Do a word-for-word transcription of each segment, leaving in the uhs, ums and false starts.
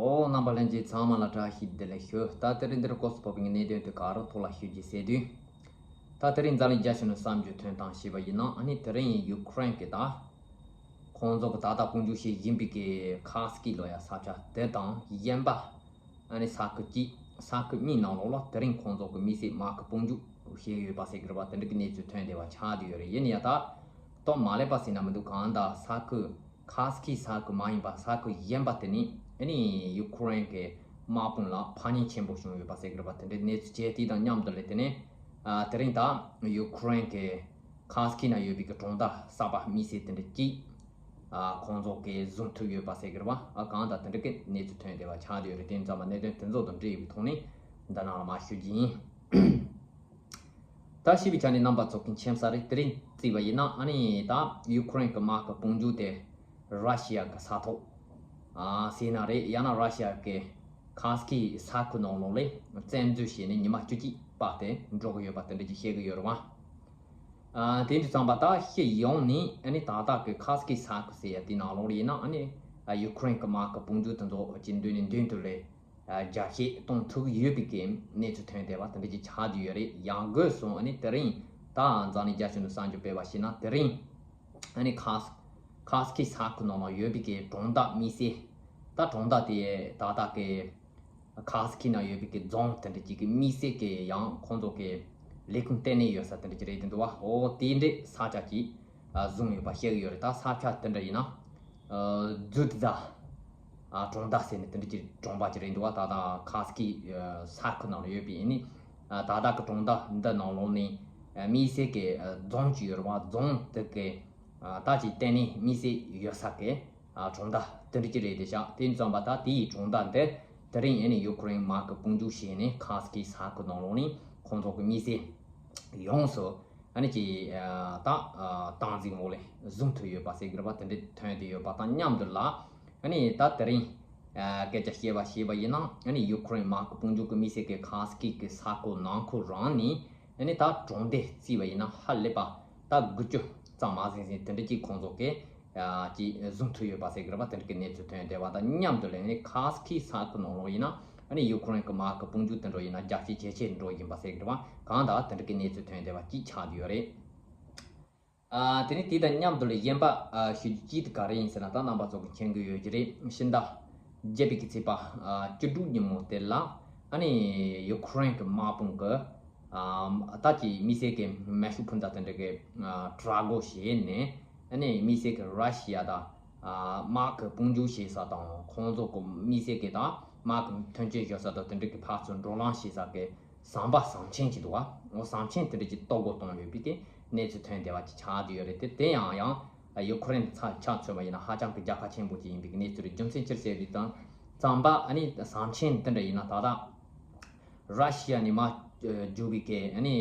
ཨོ། རྣམ་པ་ལྷན་རྒྱས་ཚང་མ་ལ་བཀྲ་ཤིས་བདེ་ལེགས་ཞུ། ད་དེ་རིང་འདིར་སྐོར་སུ་ཕོག་པའི་གནད་དོན་དེ་ག་རུ་ཐོག་ལ་ཞུ་རྒྱུ་ཟེར་དུས། ད་དེ་རིང་འཛམ་གླིང་རྒྱ་ཆེ་ནས་བསམ་རྒྱུ་ཐོན་སྟངས་ཞེས་པ་ཡིན་ན། ཨ་ནི་དེ་རིང་ཡུ་ཁུ་རེན་གྱི་ད་ཁོང་ཚོ་གི་ད་ལྟ་དཔུང་འཇུག་བྱེད་བཞིན་པའི་གི་ཁ་སི་ཀི་ལོ་ཡ་ས་ཆ་དེ་དང་གཞན་པ། ཨ་ནི་ས་ཁུལ་གཅིག་ས་ཁུལ་གཉིས་ནང་ལོགས་ལ་དེ་རིང་ཁོང་ཚོ་གི་མི་སེར་དམག་གི་དཔུང་འཇུག་བྱེད་ཡོད་པ་ཟེར་གི་རེད་པ། དེ་འདྲ་གི་གནས་ཚུལ་ཐོན་བསྡད་པ་ཆགས་བསྡད་ཡོད་རེད། ཡིན་ཡང་ད་སྟབས་མ་ལེགས་པ་ཟེར་ན་མི་འདུག་གང་ལྟར་ས་ཁུལ་ཁ་སི་ཀི་ས་ཁུལ་མ་ཡིན་པ་ས་ཁུལ་གཞན་པ་དེ་ནི་ཨ་ནི་ཡུ་ཁུ་རེན་གྱི་དམག་དཔུང་ལ་ཕམ་ཉེས་ཆེན་པོ་བྱུང་ཡོད་པ་ཟེར་གི་རེད་པ། དེ་འདྲའི་གནས་ཚུལ་བྱས་དེ་དང་མཉམ་དུ་ལས་དེ་ནས་ཨ་དེ་རིང་ད་ཡུ་ཁུ་རེན་གྱི་ཁ་སི་ཀི་ནང་ཡོད་པའི་གི་གྲོང་རྡལ་གསར་པ་དམིགས་བསལ་དེ་འདྲ་གཅིག་ཨ་ཁོང་ཚོ་གིས་བཟུང་ཐུབ་ཡོད་པ་ཟེར་གི་རེད་པ། ཨ་གང་ལྟར་དེ་འདྲ་གི་གནས་ཚུལ་ཐོན་བསྡད་པ་ཆགས་བསྡད་ཡོད་རེད། དེ་ཙམ་པ་གནད་དོན་དེ་ཚོ་དང་འབྲེལ་ཡོད་པའི་ཐོག་ནས་འདི་ནང་ལ་མར་ཞུ་རྒྱུ་ཡིན། ད་ཞུས་པའི་ཆ་ནས་རྣམ་པ་ཚོ་གི་མཁྱེན་གསལ་རེད། དེ་རིང་བརྩིས་པ་ཡིན་ན་ཨ་ནི་ད་ཡུ་ཁུ་རེན་གྱི་དམག་གི་དཔུང་འཇུག་དེ་ར་ཤི་ཡ་གི་ས་ཐོག་ཨ་ཟེར་ན་རེད། ཡང་ན་ར་ཤི་ཡ་གི་ཁ་སི་ཀི་ས་ཁུལ་ནང་ལོགས་ལ་བཙན་འཛུལ་བྱས་ནས་ཉི་མ་བཅུ་གཅིག་པ་དེ་འགྲོ་གི་ཡོད་པ་དེ་འདྲ་ཅིག་བཤད་གི་ཡོད་རེད་པ། ཨ་དེ་འདྲ་ཙམ་པ་ད་སྤྱི་ཡོངས་ནས་ཨ་ནི་ད་ལྟ་གི་ཁ་སི་ཀི་ས་ཁུལ་ཟེར་ཡ་དེ་ནང་ལོགས་ལ་ཡིན་ན་ཨ་ནི་ཡུ་ཁུ་རེན་གྱི་དམག་གི་དཔུང་འཇུག་དེ་ཚོ་ཅིག་མདུན་ནས་མདུན་དུ་ལས་རྒྱ་སྐྱེད་གཏོང་ཐུབ་ཡོད་པའི་གི་གནས་ཚུལ་ཐོན་བསྡད་པ་དེ་འདྲ་ཅིག་ཆགས་བསྡད་ཡོད་རེད། ཡང་སྒོས་སུ་ཨ་ནི་དེ་རིང་ད་འཛམ་གླིང་རྒྱ་ཆེ་ནས་གསར་འགྱུར་སྤེལ་བ་ཞིག་ན་དེ་རིང་ཨ་ནི་ཁ་ཁ་སི་ཀི་ས་ཁུལ་ནང་ལ་ཡོད་པའི་གི་གྲོང་རྡལ་དམིགས་བསལ་ད་གྲོང་རྡལ་དེ་ད་ལྟ་གི་ཁ་སི་ཀི་ནང་ཡོད་པའི་གི་རྫོང་དེ་འདྲ་ཅིག་གི་དམིགས་བསལ་གི་ཡང་ཁོང་ཚོ་གི་ལས་ཁུངས་ལྟེ་གནས་ཡོད་ས་དེ་འདྲ་ཅིག་རེད་འདུག་བ། འོ་དེ་འདྲའི་ས་ཆ་ཅིག་བཟུང་ཡོད་པ་བཤད་གི་ཡོད་རེད། ད་ས་ཆ་དེ་འདྲ་ཡིན་ན་ཛུ་ཛ་གྲོང་རྡལ་ཟེར་ནས་དེ་འདྲ་ཅིག་གྲོང་པ་ཅིག་རེད་འདུག་བ། ད་ལྟ་ཁ་སི་ཀི་ས་ཁུལ་ནང་ལ་ཡོད་པའི་ཨ་ནི་ད་ལྟ་གི་གྲོང་རྡལ་འདི་ནང་ལོགས་ནས་དམིགས་བསལ་གི་རྫོང་ཅིག་ཡོད་རེད་བ། རྫོང་དེ་གི་ད་ཅིག་ལྟེ་གནས་དམིགས་བསལ་ཡོད་ས་གི་ཨ་གྲོང་རྡལ་དེ་འདྲ་ཅིག་རེད་དེ་ཤག་དེ་ཙམ་པ་ད་དེའི་གྲོང་རྡལ་དེ་དེ་རིང་ཨ་ནི་ཡུ་ཁུ་རེན་དམག་གི་དཔུང་འཇུག་བྱས་ནས་ཁ་སི་ཀི་ས་ཁུལ་ནང་ལོགས་ནས་ཁོང་ཚོ་གི་དམིགས་བསལ་ཡོངས་སུ་ཨ་ནི་ཅིག་ཨ་ད་ཨ་སྟངས་འཛིན་འོག་ལ་བཟུང་ཐུབ་ཡོད་པ་ཟེར་གི་རེད་པ། དེ་འདྲ་ཐོན་བསྡད་ཡོད་པ་དང་མཉམ་དུ་ལ་ཨ་ནི་ད་དེ་རིང་ཨ་སྐད་ཆ་བཤད་པ་བྱས་པ་ཡིན་ན་ཨ་ནི་ཡུ་ཁུ་རེན་དམག་གི་དཔུང་འཇུག་གི་དམིགས་བསལ་གི་ཁ་སི་ཀི་གི་ས་ཁུལ་ནང་ཁུལ་རང་ནས་ཨ་ནི་ད་གྲོང་སྡེ་བརྩིས་པ་ཡིན་ན་ཧ་ལས་པ་ད་དགུ་བཅུ་ཙམ་མ་ཟིན་ཟིན་དེ་འདྲ་ཅིག་ཁོང་ཚོ་གིས་ཨ་ཅིག་བཟུང་ཐུབ་ཡོད་པ་ཟེར་གི་རེད་པ། དེ་འདྲ་གི་གནས་ཚུལ་ཐོན་བསྡད་པ་དང་མཉམ་དུ་ལས་ནི་ཁ་སི་ཀི་ས་ཁུལ་ནང་ལོགས་ཡིན་ན་ཨ་ནི་ཡུ་ཁུ་རེན་གི་དམག་གི་དཔུང་འཇུག་དེ་འདྲ་ཡིན་ན་རྒྱ་སྐྱེད་ཇེ་ཆེར་འགྲོ་བཞིན་པ་ཟེར་གི་རེད་པ། གང་ལྟར་དེ་འདྲ་གི་གནས་ཚུལ་ཐོན་བསྡད་པ་ཅིག་ཆགས་བསྡད་ཡོད་རེད། ཨ་དེ་ནས་དེ་དང་མཉམ་དུ་ལ་གཞན་པ་ཨ་ཞུ་རྒྱུ་ཅིག་དེ་ག་རེ་ཡིན་ཟེར་ན། ད་རྣམ་པ་ཚོ་གི་མཁྱེན་གི་ཡོད་ཀྱི་རེད། ཕྱི་ཟླ་བརྒྱད་པའི་གི་ཚེས་པ་ཨ་བཅུ་དྲུག་ཉིན་མོ་དེ་ལ་ཨ་ནི་ཡུ་ཁུ་རེན་གི་དམག་དཔུང་གི་ཨ་ད་ཀྱི་དམིགས་བསལ་གི་མེ་ཤུགས་འཕུར་མདའ་དེ་འདྲ་གི་ཨ་དྲག་འགོ་བྱས་ནས་ཨ་ནི་དམིགས་བསལ་གི་ར་ཤི་ཡ་དང་ཨ་དམག་གི་དཔུང་འཇུག་བྱེད་ས་དང་ཁོང་ཚོ་གི་དམིགས་བསལ་གི་ད་དམག་གི་མཐུན་རྐྱེན་ཡོད་ས་དང་དེ་འདྲ་གི་ཕར་ཚུར་འགྲོ་ལམ་བྱེད་ས་གི་ཟམ་པ་ཟམ་ཆེན་ཅིག་འདུག་བ། འོ་ཟམ་ཆེན་དེ་འདྲ་ཅིག་གཏོར་རྒོལ་གཏོང་ཡོད་པའི་གི་གནས་ཚུལ་ཐོན་བསྡད་པ་ཅིག་ཆགས་བསྡད་ཡོད་རེད། དེ་དེ་ཡང་ཡང་ཡུ་ཁུ་རེན་ཚ་ཆ་མཚོན་པ་ཡིན་ན་ཧ་ཅང་གི་རྒྱལ་ཁ་ཆེན་པོ་ཅིག་ཡིན་པའི་གི་གནས་ཚུལ་རེད། རྒྱུ་མཚན་ཅི་ཟེར་བའི་དང་ཟམ་པ་ཨ་ནི་ཟམ་ཆེན་དེ་འདྲ་ཡིན་ན་ད་ལྟ་ར་ཤི་ཡ་ནས་མར་རྒྱུག་པའི་གི་ཨ་ནི་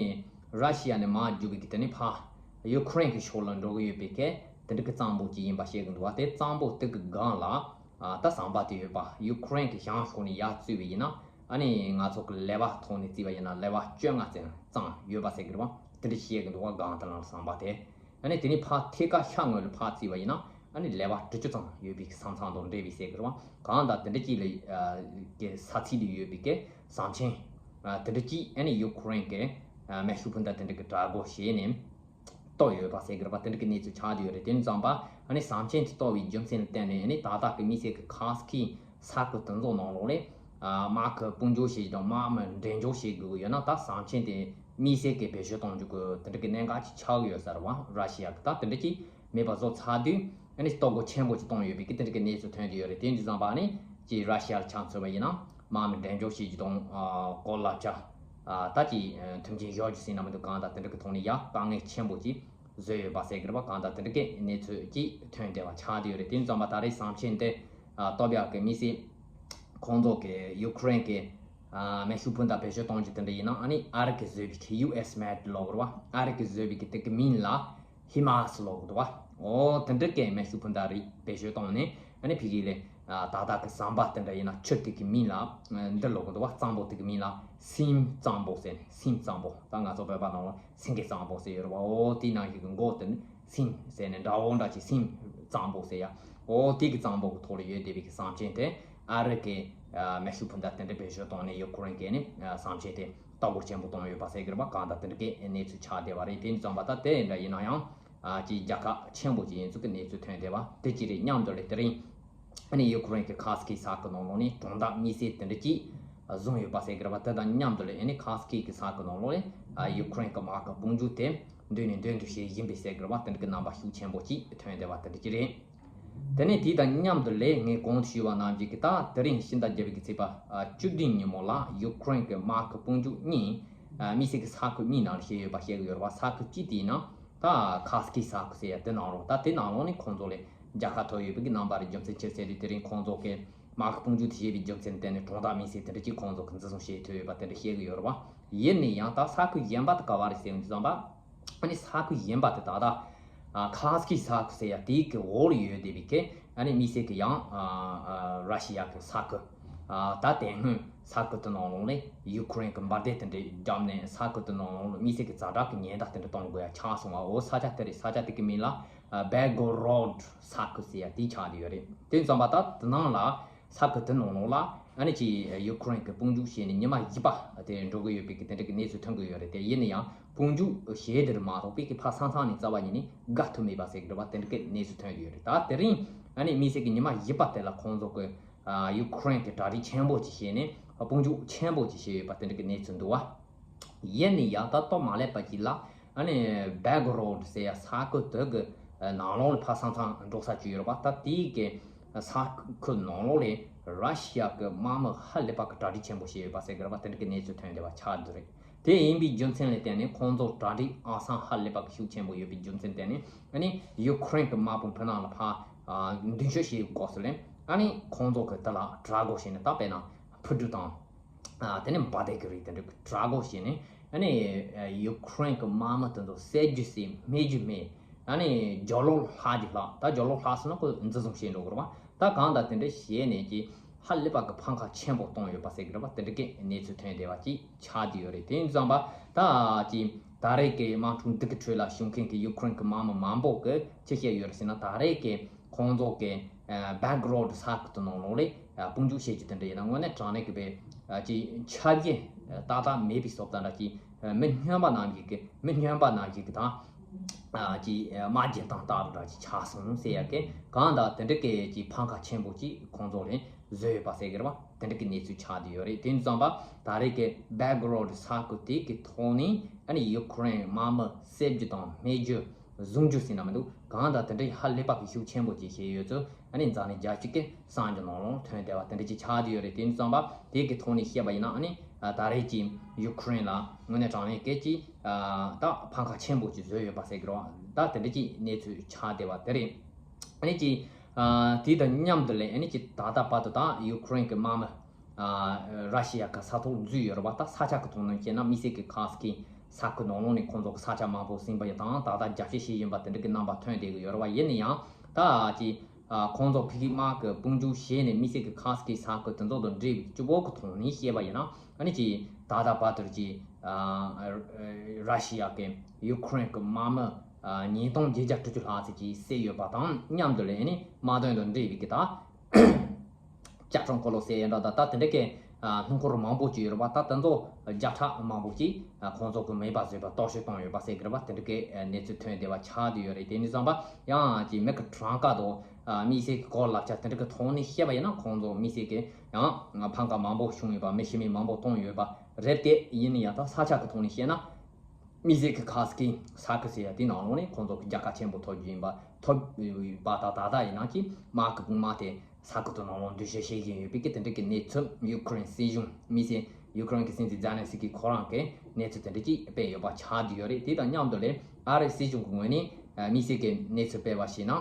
ར་ཤི་ཡ་ནས་མར་རྒྱུག་པའི་གི་དེ་ནི་ཕ་ཡུ་ཁུ་རེན་གི་ཕྱོགས་ལ་འགྲོ་གི་ཡོད་པའི་གི་དེ་འདྲ་གི་གཙང་པོ་ཅིག་ཡིན་པ་བཤད་གི་འདུག་བ། དེ་གཙང་པོ་དེ་གི་སྒང་ལ་ཨ་ད་ཟམ་པ་དེ་ཡོད་པ། ཡུ་ཁུ་རེན་གི་བྱང་ཕྱོགས་ནས་ཡར་བཙུགས་པ་ཡིན་ན་ཨ་ནི་ང་ཚོ་གི་ལེ་བ་ཐོག་ནས་བརྩིས་པ་ཡིན་ན་ལེ་བ་བཅོ་ལྔ་ཙམ་གཙང་ཡོད་པ་ཟེར་གི་རེད་བ། དེ་འདྲ་བཤད་གི་འདུག་བ། སྒང་དེ་ལ་ཟམ་པ་དེ་ཨ་ནི་དེ་ནི་ཕ་ཐད་ཀ་ཤར་ངོས་ལ་ཕར་བརྩིས་པ་ཡིན་ན་ཨ་ནི་ལེ་བ་དྲུག་ཅུ་ཙམ་ཡོད་པའི་ས་མཚམས་དང་འབྲེལ་བའི་ཟེར་གི་རེད་བ། གང་ལྟར་དེ་འདྲ་ཅིག་ལ་གི་ས་ཚིགས་ལ་ཡོད་པའི་གི་ཟམ་ཆེན་དེ་འདྲ་ཅིག་ཨ་ནི་ཡུ་ཁུ་རེན་གི་མེ་ཤུགས་འཕུར་མདའ་དེ་འདྲ་གི་དྲག་འགོ་བྱས་ནས་གཏོར་ཡོད་པ་ཟེར་གི་རེད་པ། དེ་འདྲ་གི་གནས་ཚུལ་ཆགས་བསྡད་ཡོད་རེད། དེ་ཙམ་པ་ཨ་ནི་ཟམ་ཆེན་དེ་གཏོར་བའི་རྒྱུ་མཚན་ལ་བརྟེན་ནས་ཨ་ནི་ད་ལྟ་གི་དམིགས་བསལ་གི་ཁ་སི་ཀི་ས་ཁུལ་དེ་ཚོ་ནང་ལོགས་ལས་དམག་གི་དཔུང་འཇུག་བྱེད་ཀྱི་དང་དམག་མི་འགྲེམས་འཇོག་བྱེད་དགོས་ཀྱི་ཡོད་ན་ད་ཟམ་ཆེན་དེ་དམིགས་བསལ་གི་བེད་སྤྱོད་གཏོང་རྒྱུ་གི་དེ་འདྲ་གི་གནད་འགག་ཅིག་ཆགས་ཀྱི་ཡོད་ས་རེད་བ། ར་ཤི་ཡ་གི་ད་དེ་འདྲ་ཅིག་མེད་པ་བཟོ་ཚར་དུས་ཨ་ནི་གཏོར་རྒོལ་ཆེན་པོ་ཅིག་གཏོང་ཡོད་པའི་གི་དེ་འདྲ་གི་གནས་ཚུལ་ཐོན་བསྡད་ཡོད་རེད། དེ་འདྲ་ཙམ་པ་ཨ་ནི་ཅིག་ར་ཤི་ཡ་ལ་ཆ་མཚོན་པ་ཡིན་ན་དམག་མི་འགྲེམས་འཇོག་བྱེད་ཀྱི་དང་གོ་ལག་ཆ་ད་ཅིག་མཐུན་རྐྱེན་ཡོད་རྒྱུ་ཟིན་ན་མི་འདུག་གང་ལྟར་དེ་འདྲ་གི་ཐོག་ནས་ཡ་དཀའ་ངལ་ཆེན་པོ་ཅིག་བཟོས་ཡོད་པ་ཟེར་གི་རེད་པ། གང་ལྟར་དེ་འདྲ་གི་གནས་ཚུལ་ཅིག་ཐོན་བསྡད་པ་ཆགས་བསྡད་ཡོད་རེད། དེ་ཙམ་པ་ད་རེས་ཟམ་ཆེན་དེ་གཏོར་ཡག་གི་དམིགས་བསལ་ཁོང་ཚོ་གི་ཡུ་ཁུ་རེན་གི་མེ་ཤུགས་འཕུར་མདའ་བེད་སྤྱོད་གཏོང་རྒྱུ་དེ་འདྲ་ཡིན་ན་ཨ་ནི་ཨ་རི་གི་བཟོས་པའི་གི་ཡུ་ཨེས་མེད་ལབ་གི་རེད་པ། ཨ་རི་གི་བཟོས་པའི་གི་དེ་གི་མིང་ལ་ཧི་མ་སི་ལབ་གི་འདུག་བ། འོ་དེ་འདྲ་གི་མེ་ཤུགས་འཕུར་མདའ་རིགས་བེད་སྤྱོད་བཏང་ནས་ཨ་ནི་ཕ་གི་ལ་ད་ལྟ་གི་ཟམ་པ་དེ་འདྲ་ཡིན་ན་ཆུ་དེ་གི་མིང་ལ་འདི་ལབ་གི་འདུག་བ། གཙང་པོ་དེ་གི་མིང་ལ་སིམ་གཙང་པོ་ཟེར་ནས། སིམ་གཙང་པོ་ད་ང་ཚོ་བོད་པ་ནང་ལ་སེང་གེ་གཙང་པོ་ཟེར་ཡོད་རེད་བ། འོ་དེའི་ནང་བཞིན་གི་མགོ་དེ་ནི་སིམ་ཟེར་ནས་འདྲ་བོ་འདྲ་ཅིག་སིམ་གཙང་པོ་ཟེར་ཡ། འོ་དེ་གི་གཙང་པོ་གི་ཐོག་ལ་ཡོད་བསྡད་པའི་གི་ཟམ་ཆེན་དེ་ ཨ་རི་གི་ཨ་མེ་ཤུགས་འཕུར་མདའ་དེ་འདྲ་བེད་སྤྱོད་བཏང་ནས་ཡུ་ཀེ་རེན་གྱི་ནི་ཨ་ས་མཚམས་དེ་ལྟ་སྐོར་ཆེན་པོ་བཏང་ཡོད་པ་ཟེར་གི་རེད་པ། གང་ལྟར་དེ་འདྲ་གི་གནས་ཚུལ་ཆགས་བསྡད་པ་རེད། དེ་ཡིན་ཙང་པ་ད་དེ་འདྲ་ཡིན་ན་ཡང་ཨ་ཅིག་རྒྱལ་ཁ་ཆེན་པོ་ཅིག་ཡིན་ཚུལ་གྱི་གནས་ཚུལ་ཐོན་བསྡད་པ་དེ་གཅིག་རེད། མཉམ་དུ་ལས་དེ་རིང་ཨ་ནི་ཡུ་ཀེ་རེན་གྱི་ཁ་སི་ཁའི་ས་ཁུལ་ནང་ལོགས་ནས་གྲང་ཐག་དམིགས་བསལ་དེ་འདྲ་ཅིག་བཟུང་ཡོད་པ་ཟེར་གི་རེད་པ། དེ་དང་མཉམ་དུ་ལས་ཨ་ནི་ཁ་སི་ཁའི་གི་ས་ཁུལ་ནང་ལོགས་ནས་ཨ་ཡུ་ཀེ་རེན་གྱི་དམག་གི་དཔུང་འཇུག་དེ་མདུན་ནས་མདུན་དུ་བྱེད་བཞིན་པའི་ཟེར་གི་རེད་པ། དེ་འདྲ་གི་རྣམ་པ་ཤུགས་ཆེན་པོ་ཅིག་ཐོན་བསྡད་པ་དེ་འདྲ་ཅིག་རེད། དེ་ནས་དེ་དང་མཉམ་དུ་ལས་ངས་གོང་དུ་ཞུས་པ་ནང་བཞིན་གྱི་ད་དེ་རིང་ཕྱི་ཟླ་བརྒྱད་པའི་གི་ཚེས་པ་བཅུ་བདུན་ཉིན་མོ་ལ་ཡུ་ཀེ་རེན་གྱི་དམག་གི་དཔུང་འཇུག་གཉིས་དམིགས་བསལ་གྱི་ས་ཁུལ་གཉིས་ནང་ལ་བྱས་ཡོད་པ་བཤད་ཀྱི་ཡོད་རེད་པ། ས་ཁུལ་གཅིག་དེའི་ནང་ད་ཁ་སི་ཁའི་ས་ཁུལ་ཟེར་ཡ་དེ་ནང་ལོགས་ད་དེ་ནང་ལོགས་ནས་ཁོང་ཚོ་ལ་རྒྱལ་ཁ་ཐོབ་ཡོད་པའི་གི་རྣམ་པ་རེད། རྒྱུ་མཚན་ཅི་ཟེར་དུས་དེ་རིང་ཁོང་ཚོ་གི་དམག་གི་དཔུང་འཇུག་དེ་བྱས་པའི་རྒྱུ་མཚན་དེ་ནི་གྲང་ཐག་དམིགས་བསལ་དེ་འདྲ་ཅིག་ཁོང་ཚོ་གི་འཛིན་བཟུང་བྱས་ཐུབ་ཡོད་པ་དེ་འདྲ་བཤད་ཀྱི་ཡོད་རེད་པ། ཡིན་ན་ཡང་ད་ས་ཁུལ་གཞན་པ་དེ་ག་བ་རེད་ཟེར་ཡོང་དུས་ཙམ་པ། ཨ་ནི་ས་ཁུལ་གཞན་པ་དེ་ད་ལྟ་ཨ་ཁ་སི་ཁའི་ས་ཁུལ་ཟེར་ཡ་དེའི་གི་འོག་ལ་ཡོད་བསྡད་པའི་གི་ཨ་ནི་དམིགས་བསལ་གི་ཡང་ཨ་ཨ་ར་ཤི་ཡ་གི་ས་ཁུལ་ཨ་ད་དེ་སྔོན་ས་ཁུལ་དེ་ནང་ལོགས་ནས་ཡུ་ཀེ་རེན་གི་འབར་མདེལ་དེ་འདྲ་བརྒྱབ་ནས་ས་ཁུལ་དེ་ནང་ལོགས་ལ་དམིགས་བསལ་གི་ཛ་དྲག་གི་ཉེན་བརྡ་དེ་འདྲ་གཏོང་དགོས་ཡ་ཆགས་སོང་བ། འོ་ས་ཆ་དེ་རེད། ས་ཆ་དེ་གི་མིང་ལ་ཨ་བྷེལ་གོ་རོད་ས་ཁུལ་ཟེར་ཡ་དེ་ཆགས་བསྡད་ཡོད་རེད། དེ་ཙམ་པ་ད་དེ་ནང་ལ། ས་ཁུལ་དེ་ནང་ལོགས་ལ་ཨ་ནི་ཅིག་ཡུ་ཀེ་རེན་གྱི་དཔུང་འཇུག་བྱས་ནས་ཉི་མ་བཞི་པ་དེ་འགྲོ་གི་ཡོད་པའི་གི་དེ་འདྲ་གི་གནས་ཚུལ་ཐོན་གི་ཡོད་རེད། དེ་ཡིན་ན་ཡང་དཔུང་འཇུག་བྱས་དེར་མ་གཏོགས་པའི་གི་ཕར་ས་མཚམས་ནས་རྩ་བ་ཉིད་ནས་བརྒལ་ཐུབ་མེད་པ་ཟེར་གི་རེད་པ། དེ་འདྲ་གི་གནས་ཚུལ་ཐོན་གི་ཡོད་རེད། ད་དེ་རིང་ཨ་ནི་དམིགས་བསལ་གི་ཉི་མ་བཞི་པ་དེ་ལ་ཁོང་ཚོ་གི་ཨ་ཡུ་ཀེ་རེན་གྱི་གྲ་སྒྲིག་ཆེན་པོ་ཅིག་བྱས་ནས་དཔུང་འཇུག་ཆེན་པོ་ཅིག་བྱས་ཡོད་པ་དེ་འདྲ་གི་གནས་ཚུལ་འདུག་བ། ཡིན་ནའི་ཡང་ད་ལྟོ་མ་སླེབས་པ་ཅིག་ལ་ཨ་ནི་བྷེལ་གོ་རོད་ཟེར་ཡ་ས་ཁུལ་དེ་གི་ནང་ལོགས་ལ་ཕར་ས་མཚམས་འགྲོ་ས་ཅིག་ཡོད་རེད་པ། ད་དེའི་གི་ས་ཁུལ་ནང་ལོགས་ལ་ར་ཤི་ཡ་གི་དམག་མི་ཧ་ལས་པ་གི་གྲ་སྒྲིག་ཆེན་པོ་བྱས་ཡོད་པ་ཟེར་གི་རེད་པ། དེ་འདྲ་གི་གནས་ཚུལ་ཐོན་བསྡད་པ་ཆགས་བསྡད་རེད། དེ་ཡིན་པའི་རྒྱུ་མཚན་ལ་བརྟེན་ནས་ཁོང་ཚོ་གྲ་སྒྲིག་ཨང་སང་ཧ་ལས་པ་གི་ཤུགས་ཆེན་པོ་ཡོད་པའི་རྒྱུ་མཚན་བརྟེན་ནས་ཨ་ནི་ཡུ་ཀེ་རེན་གི་དམག་དཔུང་ཕུ་ནང་ལ་ཕར་མདུན་སྐྱོད་བྱེད་དགོས་སུ་ལས་ཨ་ནི་ཁོང་ཚོ་གི་དེ་ལ་དྲག་རྒོལ་བྱས་ནས་ད་དཔེར་ན་འཕུར་གྲུ་དང་། ཨ་དེ་ནས་འབར་མདེལ་གྱི་རིགས་དེ་འདྲ་དྲག་རྒོལ་བྱས་ནས་ཨ་ནི་ཡུ་ཀེ་རེན་གྱི་དམག་མི་དེ་ཚོ་བསད་རྒྱུ་ཟེར་རྨས་རྒྱུ་མེད། ཨ་ནི་སྦྱོར་ཀློག་ལྷག་རྒྱུ་ལྷག་ད་སྦྱོར་ཀློག་ལྷག་སོང་ན་ཁོ་འཛིན་བཟུང་བྱས་འགྲོ་གི་རེད་པ། ད་གང་ལྟར་དེ་འདྲ་བྱས་ནས་ཀྱི་ཧ་ལས་པ་གི་ཕམ་ཁ་ཆེན་པོ་བཏང་ཡོད་པ་ཟེར་གི་རེད་པ། དེ་འདྲ་གི་གནས་ཚུལ་ཐོན་བསྡད་པ་ཅིག་ཆགས་བསྡད་ཡོད་རེད། དེ་ཡིན་ཙང་པ་ད་ཀྱི་ད་རེས་ཀྱི་དམག་འཁྲུག་འདི་གི་ཁྲོད་ལ་བྱུང་མཁན་གྱི་ཡུ་ཀེ་རེན་གྱི་དམག་མི་མང་པོ་གི་ཅི་བཤད་ཡོད་རེད་ཟེར་ན། ད་རེས་ཀྱི་ཁོང་ཚོ་གི་བྷེལ་གོ་རོད་ས་ཁུལ་དུ་ནང་ལོགས་ལས་དཔུང་འཇུག་བྱེད་རྒྱུ་དེ་འདྲ་ཡིན་ན་དངོས་གནས་དྲང་གནས་ཀྱི་བས་ཀྱི་ཆ་རྐྱེན་ཏག་ཏག་མེད་པའི་བཟོ་ལྟ་འདྲ་ཀྱི་མི་སྨྱོན་པ་རྣམས་ཀྱི་གི་མི་སྨྱོན་པ་རྣམས་ཀྱི་གི་དང་ཀྱི་དམག་རྒྱལ་སྟངས་ལྟ་བུ་འདྲ་ཅིག་ཆགས་སོང་ཟེར་ཡ་གི་གང་ལྟར་དེ་འདྲ་གི་ཀྱི་ཕམ་ཁ་ཆེན་པོ་ཅིག་ཁོང་ཚོ་ལས་བཟོས་ཡོད་པ་ཟེར་གི་རེད་པ། དེ་འདྲ་གི་གནས་ཚུལ་ཆགས་བསྡད་ཡོད་རེད། དེ་ཡིན་ཙང་པ་ད་རེས་ཀྱི་བྷེལ་གོ་རོད་ས་ཁུལ་དེ་གི་ཐོག་ནས་ཨ་ནི་ཡུ་ཀེ་རེན་དམག་མི་བསད་རྒྱུ་དང་རྨས་རྒྱུ། བཟུང་རྒྱུ་ཟེར་ན་མི་འདུག་གང་ལྟར་དེ་འདྲའི་ཧ་ལས་པ་གི་ཤུགས་ཆེན་པོ་ཅིག་བྱས་ཡོད་ཚུལ་ཨ་ནི་འཛམ་གླིང་རྒྱལ་སྤྱི་གི་གསར་འགྱུར་ནང་ལ་ཐོན་བསྡད་པ་དེ་འདྲ་ཅིག་ཆགས་བསྡད་ཡོད་རེད། དེ་ཡིན་ཙང་པ་དེ་གི་ཐོག་ནས་བཤད་པ་ཡིན་ན་ཨ་ནི་ད་རེས་ཀྱི་ཡུ་ཀེ་རེན་ལ་དངོས་གནས་དྲང་གནས་སྐད་ཀྱི་ད་ཕམ་ཁ་ཆེན་པོ་ཅིག་བཟོས་ཡོད་པ་ཟེར་གི་རེད་པ། ད་དེ་འདྲ་ཅིག་གནས་ཚུལ་ཆགས་བསྡད་པ་དེ་རེད། ཨ་ནི་ཀྱི་དེ་དང་མཉམ་དུ་ལས་ཨ་ནི་ཀྱི་ད་ལྟ་བར་དུ་ད་ཡུ་ཀེ་རེན་གི་དམག་མི། ཨ་ར་ཤི་ཡ་གི་ས་ཐོག་འཛུལ་ཡོད་རེད་པ། ད་ས་ཆ་གི་ཐོག་ནས་བཤད་ན་དམིགས་བསལ་གྱི་ཁ་སི་ཁའི་ས་ཁུལ་ནང་ལོགས་ནས་ཁོང་ཚོ་གི་ས་ཆ་མང་པོ་ཟིན་པ་ཡང་དང་ད་ལྟ་རྒྱ་སྐྱེད་བྱེད་བཞིན་པ་དེ་འདྲ་གི་རྣམ་པ་ཐོན་བསྡད་ཀྱི་ཡོད་རེད་པ། ཡིན་ན་ཡང་ད་ཀྱི་ཨ་ཁོང་ཚོ་ཕ་གིའི་དམག་གི་དཔུང་འཇུག་བྱས་ནས་དམིགས་བསལ་གྱི་ཁ་སི་ཁའི་ས་ཁུལ་དེ་ཚོ་དང་འབྲེལ་བའི་སྤྱི་པོ་གི་ཐོག་ནས་བཤད་པ་ཡིན་ན་ཨ་ནི་ཀྱི་ད་ལྟ་བར་དུ་ཀྱི་ཨ་ར་ཤི་ཡ་གི་ཡུ་ཀེ་རེན་གི་དམག་མི་ཨ་ཉིས་སྟོང་བརྒྱད་བརྒྱ་དྲུག་ཅུ་ལྷག་ཙམ་ཅིག་བསད་ཡོད་པ་དང་མཉམ་དུ་ལས་ཨ་ནི་དམག་དོན་དང་འབྲེལ་བའི་གི་ད། ཅ་ཀྲོང་ཀོ་ལོ་ཟེར་ཡ་འདྲ་ད་ད་དེ་འདྲ་གི་ཨ་སྣུམ་འཁོར་མང་པོ་ཅིག་ཡོད་རེད་པ། ད་དེ་ཚོ་བརྒྱ་ཕྲག་མང་པོ་ཅིག་ཨ་ཁོང་ཚོ་གི་མེད་པ་བཟོས་པ་གཏོར་བཤིག་བཏང་ཡོད་པ་ཟེར་གི་རེད་པ། དེ་འདྲ་གི་ཨ་གནས་ཚུལ་ཐོན་བསྡད་པ་ཆགས་བསྡད་ཡོད་རེད། དེ་ནི་བསམ་པ་ཡང་ཅིག་མི་གི་གྲངས་ཀ་དང་ཨ་དམིགས་བསལ་གི་གོ་ལག་ཆ་དེ་འདྲ་གི་ཐོག་ནས་བཤད་པ་ཡིན་ན་ཁོང་ཚོ་དམིགས་བསལ་གི་ཡང་ཕམ་ཁ་མང་པོ་བྱུང་ཡོད་པ་མི་ཤི་རྨས་མང་པོ་བཏང་ཡོད་པ་རེད་དེ། ཡིན་ན་ཡང་ད་ས་ཆ་གི་ཐོག་ནས་བཤད་ན། དམིགས་བསལ་གྱི་ཁ་སི་ཁའི་ས་ཁུལ་ཟེར་ཡ་དེའི་ནང་ལོགས་ནས་ཁོང་ཚོ་གི་རྒྱལ་ཁ་ཆེན་པོ་ཐོབ་རྒྱུ་ཡིན་པ་ཐོབ་པ་དང་ད་ལྟ་ཡིན་ན་ཀྱི་དམག་གི་དཔུང་དམག་དེ་ས་ཁུལ་དེ་ནང་ལོགས་འདུ་བྱེད་བྱེད་བཞིན་ཡོད་པའི་གི་དེ་འདྲ་གི་གནས་ཚུལ་ཡུ་ཀེ་རེན་སྲིད་གཞུང་དམིགས་བསལ་ཡུ་ཀེ་རེན་གི་སྲིད་འཛིན་ཛེ་ལན་སི་ཀི་ཁོ་རང་གི་གནས་ཚུལ་དེ་འདྲ་ཅིག་སྤེལ་ཡོད་པ་ཆགས་བསྡད་ཡོད་རེད། དེ་དང་མཉམ་དུ་ལས་ཨ་རིའི་སྲིད་གཞུང་གི་ངོས་ནས་དམིགས་བསལ་གི་གནས་ཚུལ་སྤེལ་བ་ཞིག་ན།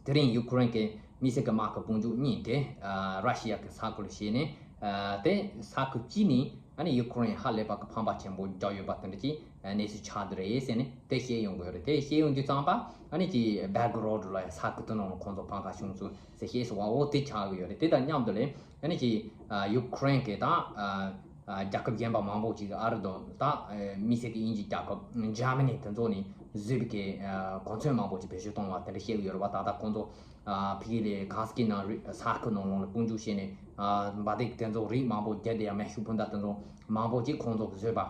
དེ་རིང་ཡུ་ཀེ་རེན་གྱི་དམིགས་བསལ་གྱི་དམག་གི་དཔུང་འཇུག་གཉིས་དེ་ཨ་ར་ཤི་ཡ་གི་ས་ཁུལ་བྱས་ནས་ཨ་དེ་ས་ཁུལ་གཅིག་ནས་ཨ་ནི་ཡུ་ཀེ་རེན་ཧ་ལས་པ་གི་ཕམ་པ་ཆེན་པོ་རྒྱག་ཡོད་པ་དེ་འདྲ་ཅིག་གནས་ཚུལ་ཆགས་བསྡད་རེད་ཟེར་ནས་དེ་བཤད་ཡོང་གི་ཡོད་རེད། དེ་བཤད་ཡོང་དུས་ཙམ་པ་ཨ་ནི་ཅིག་བྷེལ་གོ་རོད་ལ་ཡང་ས་ཁུལ་དེ་ནང་ལ་ཁོང་ཚོ་ཕམ་ཁ་བྱུང་ཚུལ་ཟེར་བཤད་སོང་བ། འོ་དེ་ཆགས་ཀྱི་ཡོད་རེད། དེ་དང་མཉམ་དུ་ལས་ཨ་ནི་ཅིག་ཨ་ཡུ་ཀེ་རེན་གྱི་དང་ཨ། ཨ་རྒྱལ་ཁབ་གཞན་པ་མང་པོ་ཅིག་ཨ་རི་དང་ད་ཨ་དམིགས་བསལ་གྱི་དབྱིན་ཇི་རྒྱལ་ཁབ་འཇར་མ་ནི་དེ་ཚོ་ནས་བཟོས་པའི་གི་ཨ་གོ་མཚོན་མང་པོ་ཅིག་བེད་སྤྱོད་གཏོང་བ་དེ་འདྲ་བཤད་ཀྱི་ཡོད་རེད་པ། ད་ལྟ་ཁོང་ཚོ་ ཕ་གི་ལས་གྷ་སི་ཀི་ནང་རི་ས་ཁུལ་ནང་ལོགས་ལ་དཔུང་འཇུག་བྱས་ནས་འབར་མདེལ་དེ་ཚོ་རིགས་མང་པོ་བརྒྱབ་དེ་ཡང་མེ་ཤུགས་འཕུར་མདའ་དེ་ཚོ་མང་པོ་ཅིག་ཁོང་ཚོ་གིས་བཟོས་པ།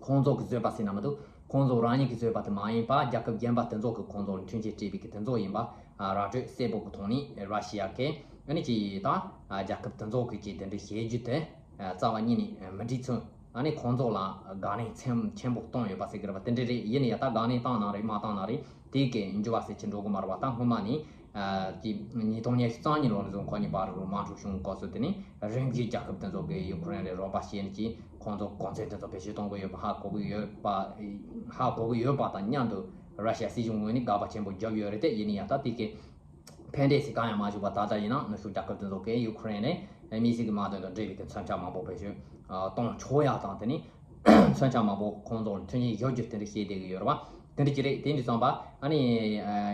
ཁོང་ཚོ་གིས་བཟོས་པ་ཟེར་ན་མི་འདུག་ཁོང་ཚོ་རང་ཉིད་ཀྱིས་བཟོས་པ་དེ་མ་ཡིན་པ་རྒྱལ་ཁབ་གཞན་པ་དེ་ཚོ་གིས་ཁོང་ཚོ་ལ་མཐུན་རྐྱེན་སྤྲད་པའི་གི་དེ་ཚོ་ཡིན་པ་ར་སྤྲོད་གསལ་པོ་གི་ཐོག་ནས་ར་ཤི་ཡ་གིས་ཨ་ནི་ཅིག་ད་རྒྱལ་ཁབ་དེ་ཚོ་གིས་ཅིག་དེ་འདྲ་བྱེད་རྒྱུ་དེ་རྩ་བ་ཉིད་ནས་མི་འགྲིག་ཚུལ། ཨ་ནི་ཁོང་ཚོ་ལ་དགག་ལན་ཚེམ་ཆེན་པོ་གཏོང་ཡོད་པ་ཟེར་གི་རེད་པ། དེ་འདྲ་རེད། ཡིན་ནའི་ཡ་ད་དགག་ལན་བཏང་ན་རེད་མ་བཏང་ན་རེད། དེའི་གི་འགྱུར་བ་ཟེར་གྱི་འགྲོ་གི་མ་རེད་པ། ད་སྔོན་མ་ནས་ཀྱི་ཉིས་སྟོང་ཉི་ཤུ་རྩ་གཉིས་ལོ་ནས་བཟུང་ཁོ་གཉིས་བར་དུ་དམག་འཁྲུག་བྱུང་སྐབས་སུ་དེ་ནི་རིམ་བཞིན་རྒྱལ་ཁབ་དེ་ཚོ་གིས་ཡུ་ཁུ་རེན་ལ་རོགས་པ་བྱས་ནས་ཀྱི་ཁོང་ཚོ་གོ་མཚོན་དེ་ཚོ་བེད་སྤྱོད་གཏོང་གི་ཡོད་པ་ཧ་གོ་གི་ཡོད་པ། ཧ་གོ་གི་ཡོད་པ་དང་མཉམ་དུ་ར་ཤི་ཡ་སྲིད་གཞུང་ངོས་ནས་དགག་པ་ཆེན་པོ་བརྒྱབ་ཡོད་རེད་དེ། ཡིན་ནའི་ཡ་ད་དེ་གི་ཕན་འབྲས་ཟེར་གང་ཡང་མ་བྱུང་བ། ད་ལྟ་ཡིན་ན་ནུབ་ཕྱོགས་རྒྱལ་ཁབ་དེ་ཚོ་གིས་ཡུ་ཁུ་རེན་ནས་དམིགས་བསལ་གྱི་དམག་དོན་དང་འབྲེལ་བའི་གི་མཚོན་ཆ་མང་པོ་བེད་སྤྱོད་གཏོང་ཆོག་ཡག་དང་། དེ་ནི་མཚོན་ཆ་མང་པོ་ཁོང་ཚོ་ལ་མཐུན་རྐྱེན་བཟོ་རྒྱུ་དེ་འདྲ་བཤད་བསྡད་ཀྱི་ཡོད་རེད་པ། དེ་འདྲ་ཅིག་རེད། དེ་འདྲ་ཙམ་པ་ཨ་ནི་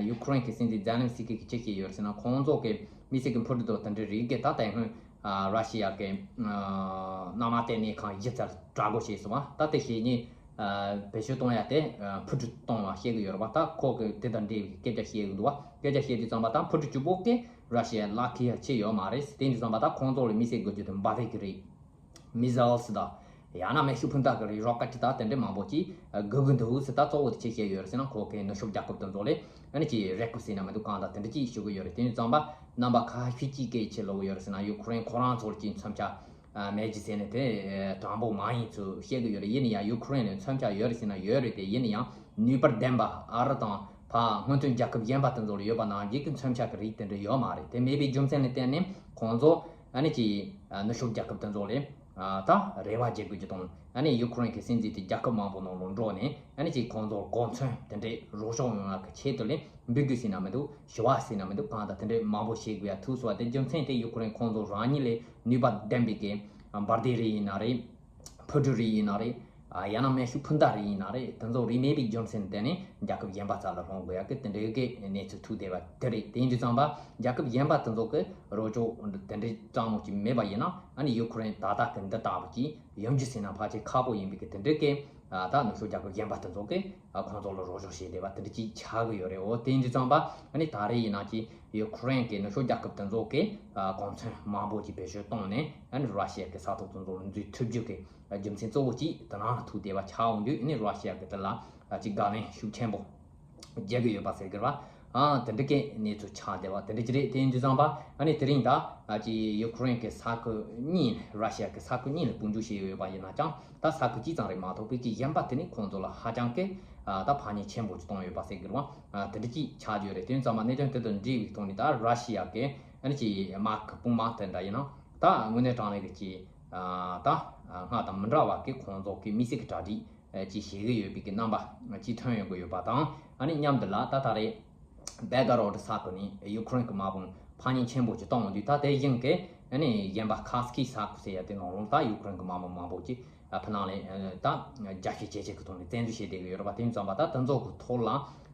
ཡུ་ཁུ་རེན་གྱི་སྲིད་འཛིན་ཛེ་ལན་སི་ཀི་གིས་ཅི་བཤད་ཡོད་རེད་ཟེར་ན། ཁོང་ཚོ་གིས་དམིགས་བསལ་གྱི་འཕུར་གྲུ་དང་དེ་འདྲ་རིགས་གི་ད་དེ་སྔོན་ར་ཤི་ཡ་གི་གནམ་དམག་ལྟེ་གནས་ཁང་བཞི་ཙམ་དྲག་རྒོལ་བྱས་སོང་བ། ད་དེ་བྱས་ནས་བེད་སྤྱོད་གཏོང་ཡ་དེ་འཕུར་གྲུ་གཏོང་བ་བཤད་ཀྱི་ཡོད་རེད་པ། ད་ཁོ་གིས་དེ་དང་འབྲེལ་བའི་སྐད་ཆ་བཤད་ཀྱི་འདུག་བ། སྐད་ཆ་བཤད་དུས་ཙམ་པ་ད་འཕུར་གྲུ་བཅུ་པོ་གིས་ར་ཤི་ཡ་ལག་ཁེལ་ཡ་ཆེ་ཡོད་མ་རེད། དེ་འདྲ་ཙམ་པ་ད་ཁོང་ཚོ་ལ་དམིགས་བསལ་དགོས་རྒྱུ་དེ་འབར་མདེལ་གྱི་རིགས། མི་ཟེལ་སི་དང་ཡང་ན་མེ་ཤུགས་འཕུར་མདའ་གི་རིགས། རོ་ཀེ་ཊི་དང་དེ་འདྲ་མང་པོ་ཅིག་དགོས་ཀྱི་འདུག་ཟེར། ད་གཙོ་བོ་དེ་ཅི་བཤད་ཡོད་རེད་ཟེར་ན། ཁོ་གིས་ནུབ་ཕྱོགས་རྒྱལ་ཁབ་དེ་ཚོ་ལ་ཨ་ནི་ཅིག་རེ་སྐུལ་ཟེར་ན་མི་འདུག་གང་ལྟར་དེ་འདྲ་ཅིག་ཞུ་གི་ཡོད་རེད། དེ་འདྲ་ཙམ་པ་རྣམ་པ་ཁ་ཤས་ཅིག་གིས་ཅི་ལབ་ཡོད་རེད་ཟེར་ན། ཡུ་ཁུ་རེན་ཁོ་རང་ཚོར་ཅིག་མཚོན་ཆ་མེད་ཀྱི་ཟེར་ནས་དེ་དྲང་པོ་མ་ཡིན་ཚུལ་བཤད་གི་ཡོད་རེད། ཡིན་ན་ཡང་ཡུ་ཁུ་རེན་ནས་མཚོན་ཆ་ཡོད་རེད་ཟེར་ན་ཡོད་རེད་དེ། ཡིན་ན་ཡང་ནུས་པ་ལྡན་པ་ཨ་རི་དང་ཕ་སྔོན་ཐོན་རྒྱལ་ཁབ་གཞན་པ་དེ་ཚོ་ལ་ཡོད་པ་ནང་བཞིན་གྱི་མཚོན་ཆ་གི་རིགས་དེ་འདྲ་ཡོད་མ་རེད། དེ་མེད་པའི་རྒྱུ་མཚན་ལ་བརྟེན་ནས་ཁོང་ཚོ་ཨ་ནི་ཅིག་ནུབ་ཕྱོགས་རྒྱལ་ཁབ་དེ་ཚོ་ལ་ད་རེ་བ་བྱེད་དགོས་ཀྱི་དང་། ཨ་ནི་ཡུ་ཁུ་རེན་གྱི་སྲིད་འཛིན་དེ་རྒྱལ་ཁབ་མང་པོ་ནང་ལ་འགྲོ་ནས་ཨ་ནི་ཅིག་ཁོང་ཚོར་གོ་མཚོན་དེ་འདྲའི་རོགས་སྐྱོར་ཡོང་ཡག་གི་ཆེད་དུ་ལ་འབོད་སྐུལ་ཟེར་ན་མི་འདུག་ཞུ་བ་ཟེར་ན་མི་འདུག་གང་ལྟར་དེ་འདྲའི་མང་པོ་བྱེད་དགོས་ཡ་ཐུག་སོང་བ། དེ་རྒྱུ་མཚན་དེ་ཡུ་ཁུ་རེན་ཁོང་ཚོ་རང་ཉིད་ལ་ནུས་པ་ལྡན་པའི་གི་འབར་མདེལ་རིགས་ཡིན་ན་རེད། འཕུར་གྲུ་རིགས་ཡིན་ན་རེད། ཡང་ན་མེ་ཤུགས་འཕུར་མདའ་རིགས་ཡིན་ན་རེད། དེ་ཚོ་རིགས་མེད་པའི་རྒྱུ་མཚན་དེ་ནི་རྒྱལ་ཁབ་གཞན་པ་རྩ་ལ་ལྷུང་དགོས་ཡ་གི་དེ་འདྲའི་གི་གནས་ཚུལ་ཐུག་བསྡད་པ་དེ་རེད། དེ་ཡིན་དུས་ཙམ་པ་རྒྱལ་ཁབ་གཞན་པ་དེ་ཚོ་གི་རོགས་སྐྱོར་དེ་འདྲའི་གཙང་མ་ཅིག་མེད་པ་ཡིན་ན། ཨ་ནི་ཡུ་ཁུ་རེན་ད་ལྟ་གི་འདི་ལྟ་བུ་ཅིག་ཡོང་རྒྱུ་ཟེར་ན་ཕལ་ཆེར་ཁག་པོ་ཡིན་པའི་གི་དེ་འདྲའི་གི་ད་ནུབ་ཕྱོགས་རྒྱལ་ཁབ་གཞན་པ་དེ་ཚོ་གི་ཁོང་ཚོ་ལ་རོགས་སྐྱོར་བྱས་བསྡད་པ་དེ་འདྲ་ཅིག་ཆགས་གི་ཡོད་རེད། འོ་དེ་ཡིན་དུས་ཙམ་པ་ཨ་ནི་ད་རེས་ཡིན་ན་ཅིག་ཡུ་ཁུ་རེན་གི་ནུབ་ཕྱོགས་རྒྱལ་ཁབ་དེ་ཚོ་གི་གོ་མཚོན་མང་པོ་ཅིག་བེད་སྤྱོད་བཏང་ནས་ཨ་ནི་ར་ཤི་ཡ་གི་ས་ཐོག་དེ་ཚོ་ལ་འཛུལ་ཐུབ་རྒྱུ་གི་རྒྱུ་མཚན་གཙོ་བོ་གཅིག་དེ་ནང་ལ་ཐུག་བསྡད་པ་ཆགས་འོང་དུས། ཨ་ནི་ར་ཤི་ཡ་གི་དེ་ལ་ཅིག་དགག་ལན་ཤུགས་ཆེན་པོ་རྒྱག་གི་ཡོད་པ་ཟེར་གི་རེད་པ། ཨ་དེ་འདྲ་གི་གནས་ཚུལ་ཆགས་བསྡད་པ་དེ་འདྲ་ཅིག་རེད། དེ་ཡིན་དུས་ཙམ་པ་ཨ་ནི་དེ་རིང་ད་ཅིག་ཡུ་ཁུ་རེན་གི་ས་ཁུལ་གཉིས་ནས་ར་ཤི་ཡ་གི་ས་ཁུལ་གཉིས་ལ་དཔུང་འཇུག་བྱས་ཡོད་པ་ཡིན་ན་ཀྱང་ད་ས་ཁུལ་གཅིག་ཙམ་རེད་མ་གཏོགས་པའི་གི་གཞན་པ་དེ་ནི་ཁོང་ཚོ་ལ་ཧ་ཅང་གི་ད་ཕན་ཉེན་ཆེན་པོ་ཅིག་བཏང་ཡོད་པ་ཟེར་གི་རེད་པ། དེ་འདྲ་ཅིག་ཆགས་ཡོད་རེད། དེ་ཡིན་ཙམ་པ་གནད་དོན་དེ་དང་འབྲེལ་བའི་ཐོག་ནས་ད་ར་ཤི་ཡ་གི་ཨ་ནི་ཅིག་དམག་གི་དཔུང་དམག་དེ་འདྲ་ཡིན་ན་ད་དངོས་གནས་དྲང་གནས་གི་ཅིག་ད་སྔར་དང་མི་འདྲ་བ་གི་ཁོང་ཚོ་གི་དམིགས་བསལ་གྱི་གྲ་སྒྲིག་ཅིག་བྱེད་ཀྱི་ཡོད་པའི་གི་རྣམ་པ་ཅིག་ཐོན་ཡོང་གི་ཡོད་པ་དང་། ཨ་ནི་མཉམ་དུ་ལ་ད་ད་རེས་བེལ་གྷ་རོ་ཌི་ས་ཁུལ་ནས་ཡུ་ཁུ་རེན་གི་དམག་དཔུང་ཕན་ཉེན་ཆེན་པོ་ཅིག་བཏང་ཡོང་དུས། ད་དེ་བཞིན་གི་ཨ་ནི་གཞན་པ་ཁ་སི་ཀི་ས་ཁུལ་ཟེར་ཡ་དེ་ནང་ལོགས་ད་ཡུ་ཁུ་རེན་གི་དམག་དཔུང་མང་པོ་ཅིག་ཕུ་ནང་ལ་ད་རྒྱ་ཤེད་ཇེ་ཆེ་གི་ཐོག་ནས་བཙན་འཛུལ་བྱས་བསྡད་ཀྱི་ཡོད་རེད་པ། དེ་ཡིན་ཙམ་པ་ད་དེ་ཚོ་གི་ཐོག་ལ་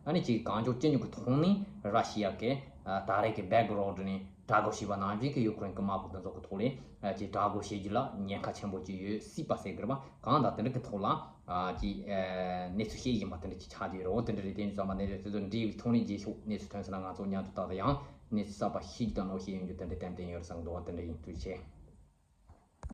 ཨ་ནི་ཅིག་གང་མགྱོགས་ཅི་མགྱོགས་གི་ཐོག་ནས་ར་ཤི་ཡ་གི་ད་རེས་གི་བེལ་གྷ་རོ་ཌི་ནས་དྲག་རྒོལ་བྱས་པ་ནང་བཞིན་གྱི་ཡུ་ཁུ་རེན་གྱི་དམག་དཔུང་དེ་ཚོ་གི་ཐོག་ལ་ཅིག་དྲག་རྒོལ་བྱེད་རྒྱུ་ལ་ཉེན་ཁ་ཆེན་པོ་ཅིག་ཡོད་སྲིད་པ་ཟེར་གི་རེད་པ། གང་ལྟར་དེ་འདྲ་གི་ཐོག་ལ་ཅིག་གནས་ཚུལ་ཤེས་བཞིན་པ་དེ་འདྲ་ཅིག་ཆགས་ཀྱི་ཡོད་རེད། འོ་དེ་འདྲ་རེད། དེ་ཡིན་ཙམ་པ་གནད་དོན་དེ་ཚོ་འབྲེལ་བའི་ཐོག་ནས་རྗེས་ཕྱོགས་གནས་ཚུལ་ཐོན་སོང་ན་ང་ཚོ་མཉམ་དུ་ད་ལྟ་ཡང་གནས་ཚུལ་གསར་པ་ཤེས་རྒྱུ་དང་ནོར་ཤེས་ཡོང་རྒྱུ་དེ་འདྲ་ཏན་ཏན་ཡོད་རེད་བསམ་གི་འདུག་དེ་འདྲ་ཡིན། ཐུགས་རྗེ་ཆེ།